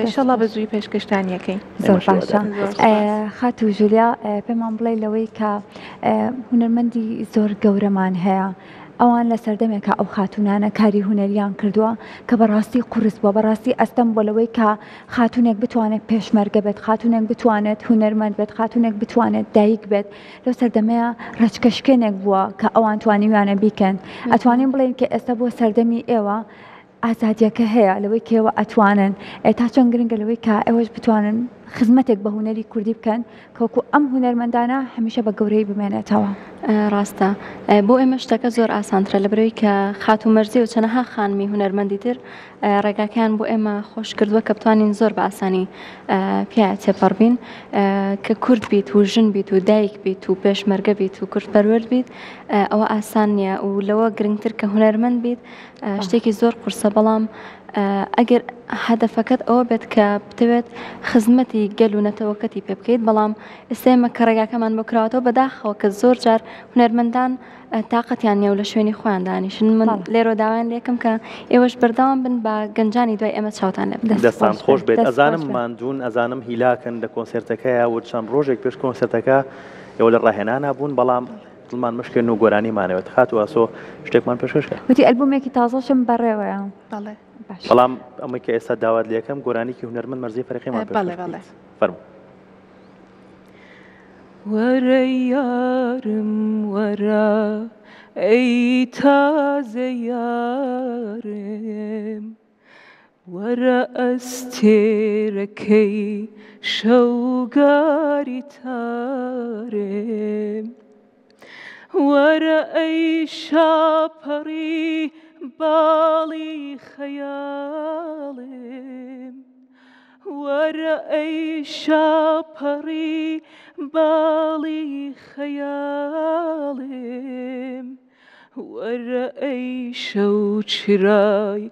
ئیشەڵا بە زووی پێشکەشتانیەکەین زۆر باشە خاتوو ژولیا پێمان بڵێ لەوەی کە هونەرمەندی زۆر گەورەمان هەیە. ئەوان لە سەردەمێکا ئەو خاتوونانە کاری هونەریان کردووە کە بەڕاستی قورس بووە، بەڕاستی ئەستەم بووە لەوەی کە خاتوونێک بتوانێت پێشمەرگە بێت، خاتوونێک بتوانێت هونەرمەند بێت، خاتوونێک بتوانێت دایک بێت، لەو سەردەمەیە ڕێچکەشکێنێک بووە کە ئەوان توانیویانە بیکەن. ئەتوانین بڵێین کە ئێستا بۆ سەردەمی ئێوە ئازادیەکە هەیە لەوەی کە ئێوە ئەتوانن، ئێ تا چەند گرنگە لەوەی کە ئێوەش بتوانن خزمەتێک بە هونەری کوردی بکەن کە وەکو ئەم هونەرمەندانە هەمیشە بە گەورەیی بمێنێتەوە. ڕاستە بۆ ئێمە شتەکە زۆر ئاسانترە لەبەرئەوەی کە خاتوو مەرزیە و چەنەها خانمی هونەرمەندی تر ڕێگاکەیان بۆ ئێمە خۆش کردووە کە بتوانین زۆر بە ئاسانی پیا تێپەڕ بین کە کورد بیت و ژن بیت و دایک بیت و پێشمەرگە بیت و کورد پەروەرد بیت ئەوە ئاسان نییە و لەوە گرنگتر کە هونەرمەند بیت شتێکی زۆر قورسە بەڵام ئەگەر هەدەفەکەت ئەوە بێت کە بتەوێت خزمەتی گەل و نەتەوەکەتی پێ بکەیت بەڵام ئێستا ئێمە کە ڕێگاکەمان بۆ کراوەتەوە بەداخەوە کە زۆر جار هونەرمەندان تاقەتیان نییە و لە شوێنی خۆیان دانیشن من لێرەوە داوایان لێکم کە ئێوەش بەردەوام بن بە گەنجانی دوای ئێمە چاوتان لێ بدەن. دەستان خۆش بێت ئەزانم ماندوون ئەزانم هیلاکن لە کۆنسێرتەکەیا و چەند ڕۆژێک پێش کۆنسێرتەکە ئێوە لە ڕاهێنانا بوون بەڵام دڵمان مەشکێن و گۆرانیمانەوێت خاتوو ئاسۆ شتێکمان پێشکەش کە. وتی ئەلبومێکی تازەشم بەڕێوەیە. بەڵێ. بەڵام ئەمەی کە ئێستا داوات لێکەم گۆرانیکی هونەرمەند مەرزیە فەرقیمان پێشکەش بکەیت. فەرموو. وەرە یارم وەرە ئەی تازە یارم وەرە ئەستێرەکەی شەوگاری تارم وەرە ئەی شاپەڕی باڵی خەیاڵم وەرە ئەی شاپەڕی باڵی خەیاڵم وەرە ئەی شەوچرای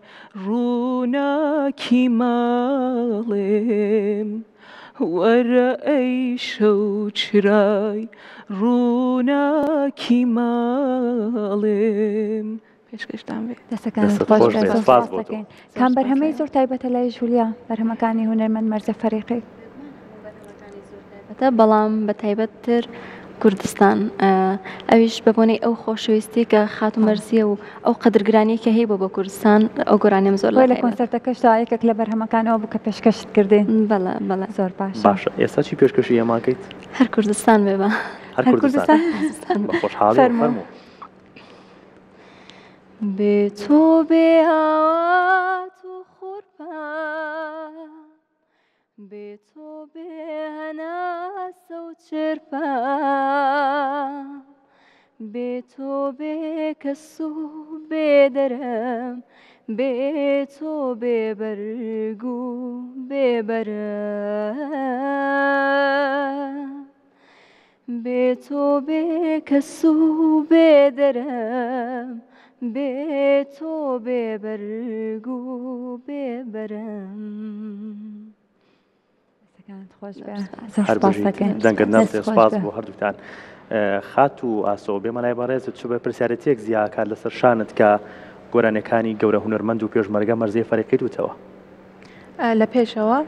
ڕووناکی ماڵم وەرە ئەی شەوچرای ڕووناکی ماڵم پێشکەشتان بێ. دەستەکانت دەستت خۆش خۆش بێت بێت زۆر سپاس سپاس بۆ تۆ. دەکەین کام بەرهەمەی زۆر تایبەتە لای ژولیا بەرهەمەکانی هونەرمەند مەرزە فەریقی؟ تایبەتە بەڵام بە تایبەت تر کوردستان ئەویش بە بۆنەی ئەو خۆشەویستی کە خاتوو مەرزیە و ئەو قەدرگرانیە کە هەیبووە بۆ کوردستان ئەو گۆرانیەم زۆر لا بۆیە لە تایبەتە. کۆنسێرتەکەشدا یەکێک لە بەرهەمەکان ئەوە بوو کە پێشکەشت کردین. بەڵێ بەڵێ. زۆر باشە. باشە ئێستا چی پێشکەشی ئێمە ئەکەیت؟ هەر کوردستان بێ با. هەر کوردستان. بە خۆشحاڵیەوە فەرموو. فەرموو. بێ تۆ بێ ئاوات و خورپە بێ تۆ بێ هەناسە و چرپە بێ تۆ بێ کەس و بێ دەرم بێ تۆ بێ بەرگ و بێ بەرم بێ تۆ بێ کەس و بێ دەرم بێ تۆ بێ بەرگ و بێ بەرم. دەستەکانت خۆش بێ. زۆر هەر سپاس بژیت دەکەین. دەنگت دەست نەڕزێ خۆش سپاس بێ. بۆ هەردووکتان خاتوو ئاسۆ بێمە لای بەڕێزت چ بەرپرسیارێتیەک زیاکات لەسەر شانت کە گۆرانیەکانی گەورە هونەرمەند و پێشمەرگە مەرزیە فەریقیت وتەوە؟ لە پێشەوە؟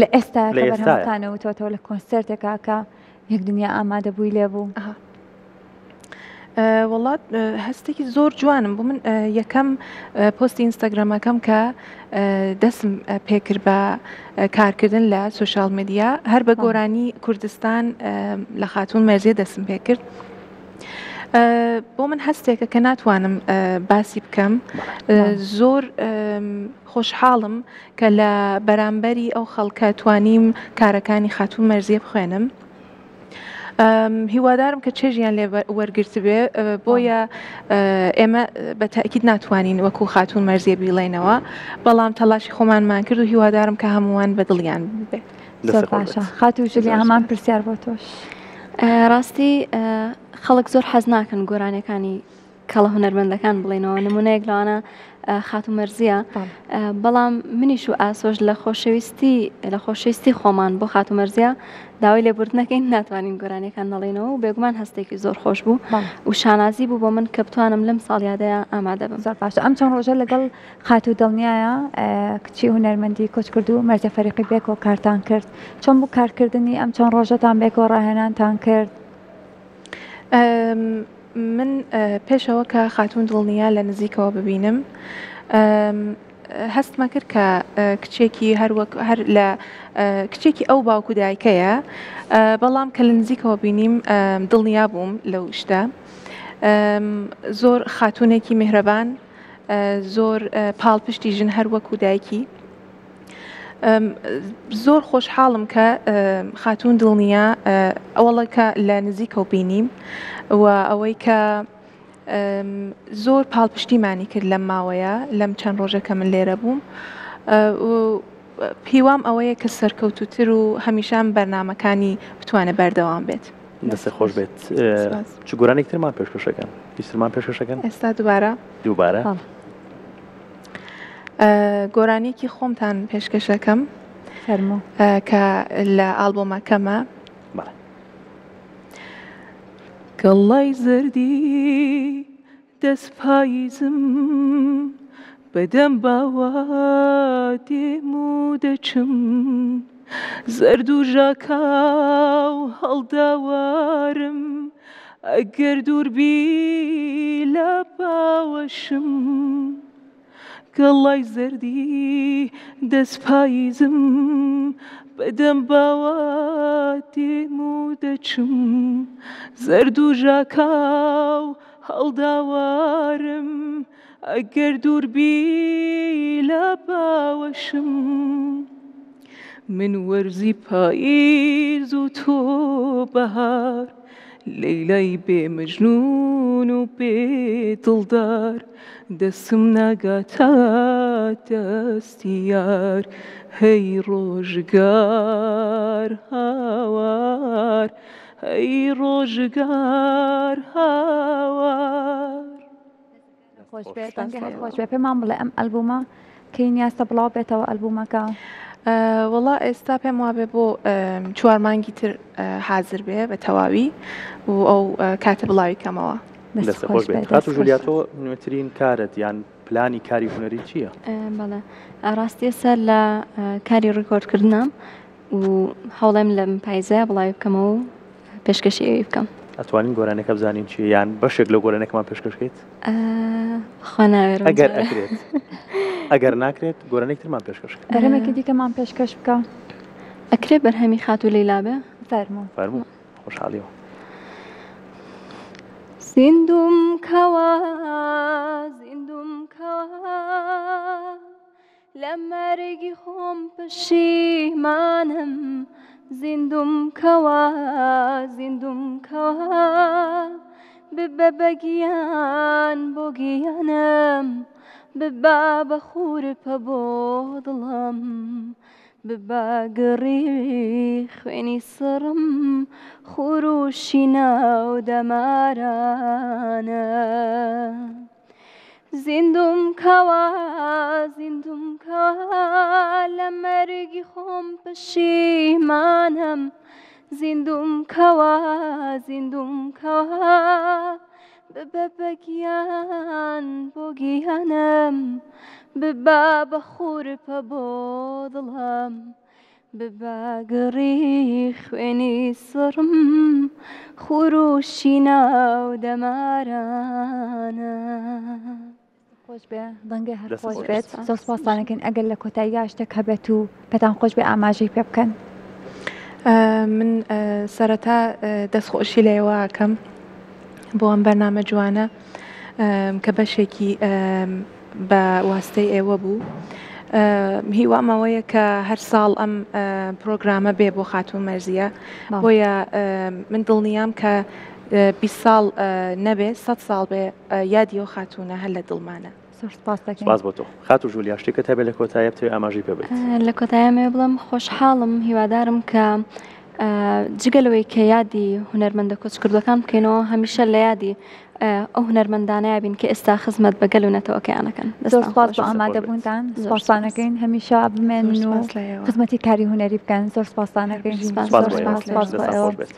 لە ئێستا لە کە ئێستایا. بەرهەمەکانە وتۆتەوە لە کۆنسێرتێکا کە یەک دنیا ئامادە بووی لێ بوو. ئەها. وەڵا هەستێکی زۆر جوانم بوو من یەکەم پۆستی ئینستاگرامەکەم کە دەسم پێکرد بە کارکردن لە سوسیال میدیا هەر بە گۆرانی کوردستان لە خاتوون مەرزیە دەسم پێکرد بۆ من هەستێکە کە ناتوانم باسی بکەم زۆر خۆشحاڵم کە لە بەرامبەری ئەو خەڵکە توانیم کارەکانی خاتوو مەرزیە بخوێنم. هیوادارم کە چێژیان لێ وەرگرتبێ بۆیە ئێمە بە تاکیید ناتوانین وەکو خاتوون مەرزیە بیڵێنەوە بەڵام تەلاشی خۆمانمان کرد و هیوادارم کە هەمووان بە دڵیان بێ. زۆر باشە خاتوو ژولی هەمان پرسیار بۆ تۆش. ڕاستی خەڵک زۆر حەز ناکەن گۆرانیەکانی کەڵە هونەرمەندەکان بڵێنەوە نمونەیەک لەوانە خاتوو مەرزیە بەڵام منیش و ئاسۆش لە خۆشەویستی لە خۆشەویستی خۆمان بۆ خاتوو مەرزیە داوای لێبوردنەکەین ناتوانین گۆرانیەکان نەڵێنەوە و بێگومان هەستێکی زۆر خۆش بوو و شانازی بوو بۆ من کە بتوانم لەم ساڵیادەیە ئامادە بم. زۆر باشە ئەم چەند ڕۆژە لەگەڵ خاتوو دڵنیایە کچی هونەرمەندی کۆچکردوو مەرزیە فەریقی بێکەوە کارتان کرد چۆن بوو کارکردنی ئەم چەند ڕۆژەتان بێکەوە ڕاهێنانتان کرد؟ من پێشەوە کە خاتوون دڵنیا لە نزیکەوە ببینم هەستمە کرد کە کچێکی هەر وەک هەر لە کچێکی ئەو باوک و دایکەیە بەڵام کە لە نزیکەوە بینیم دڵنیا بووم لەو شتە زۆر خاتوونێکی میهرەبان زۆر پاڵپشتی ژن هەر وەکو دایکی زۆر خۆشحاڵم کە خاتوون دڵنیا ئەوەڵە کە لە نزیکەوە بینیم و ئەوەی کە زۆر پاڵپشتیمانی کرد لەم ماوەیە لەم چەند ڕۆژە کە من لێرە بووم هیوام ئەوەیە کە سەرکەوتوتر و هەمیشان بەرنمەکانی بتوانێت بەردەوام بێت. دەست خۆش بێت چ گۆرانێک ترمان پێشکەشەکەن هیچترمان پێشکەشەکەن ئێستا دووبارە دووبارە گۆرانیەکی خۆمتان پێشکەشەکەم فەرموو کە لە ئاڵبۆمەکەمە گەڵای زەردی دەست پاییزم بەدەم باوە دێم و دەچم زەرد و ژاکاو هەڵداوارم ئەگەر دوور بی لە باوەشم گەڵای زەردی دەست پاییزم بەدەم باوە دێم و دەچم زەرد و ژاکاو هەڵداوارم ئەگەر دوور بی لە باوەشم من وەرزی پاییز و تۆ بەهار لەیلای بێ مەجنوون و بێ دڵدار دەستم ناگاتە دەستی یار هەی ڕۆژگار هاوار هەی ڕۆژگار هاوار. خۆش بێت دەنگە هەر خۆش بێت پێمان بڵێ ئەم ئەلبومە کەی نیازتە بڵاو بێتەوە ئەلبومەکە؟ وەڵا ئێستا پێم وابێ بۆ چوار مانگی تر حازر بێ بە تەواوی و ئەو کاتە بڵاوی کەمەوە. دەست خۆش بێت خاتوو ژولیا تۆ نوێترین کارت یان پلانی کاری هونەری چییە؟ بەڵێ ڕاستی ئێستا لە کاری ڕیکۆردکردنام و هەوڵێم لەم پایزەیە بڵاوی بکەمەوە و پێشکەشی ئەوی بکەم. ئەتوانین گۆرانیەکە بزانین چیە یان بەشێک لەو گۆرانیەکەمان پێشکەش کەیت؟ خوا ناوێرم ئەگەر ئەکرێت ئەگەر ناکرێت گۆرانیەک ترمان پێشکەش بکە. بەرهەمێکی دیکەمان پێشکەش بکە. ئەکرێ بەرهەمی خاتوو لەیلا بێ؟ فەرموو. فەرموو خۆشحاڵیەوە. زیندووم کەوە زیندووم کەوە لە مەرگی خۆم پەشیمانم زیندووم کەوە زیندووم کەوە ببە بە گیان بۆ گیانم ببە بە خورپە بۆ دڵم ببە گڕی خوێنی سڕم خروشی ناو دەمارانم. زیندووم کەوە زیندووم کەوە لە مەرگی خۆم پەشیمانم زیندووم کەوە زیندووم کەوە ببە بە گیان بۆ گیانم ببە بە خورپە بۆ دڵم ببە گڕی خوێنی سڕم خوروشی ناو دەمارانە. خۆش بێ دەنگێ هەر دەست خۆش خۆش بێت زۆر سپاستان ئەکەین ئەگەر لە کۆتاییا شتێک هەبێت و پێتان خۆش بێ ئاماژەی پێ بکەن. من سەرەتا دەستخۆشی لە ئێوە ئەکەم بۆ ئەم بەرنامە جوانە کە بەشێکی بە واستەی ئێوە بوو. هیوام ئەوەیە کە هەر ساڵ ئەم پرۆگرامە بێ بۆ خاتوو مەرزیە بۆیە من دڵنیام کە 20 ساڵ نەبێ 100 ساڵ بێ یادی ئەو خاتوونە هەر لە دڵمانە. زۆر سپاس دەکەین. سپاس بۆ تۆ. خاتوو ژولیا شتێکت هەبێ لە کۆتاییا بتەوێ ئاماژەی پێ بەیت؟ لە کۆتاییا ئەمەوێ بڵێم خۆشحاڵم هیوادارم کە جگە لەوەی کە یادی هونەرمەندە کۆچکردوەکان بکەینەوە هەمیشە لە یادی ئەو هونەرمەندانەیا بین کە ئێستا خزمەت بە گەل و نەتەوەکەیان ئەکەن. زۆر دەستان سپاس خۆش. بۆ ئامادەبوونتان سپاستان ئەکەین هەمیشە بمێنن و سپاس لە ئێوە. خزمەتی کاری هونەری بکەن زۆر سپاستان ئەکەین سپاس سپاس زۆر بۆ ئێوە. سپاس سپاس بۆ دەستان ئێوە. خۆش بێت.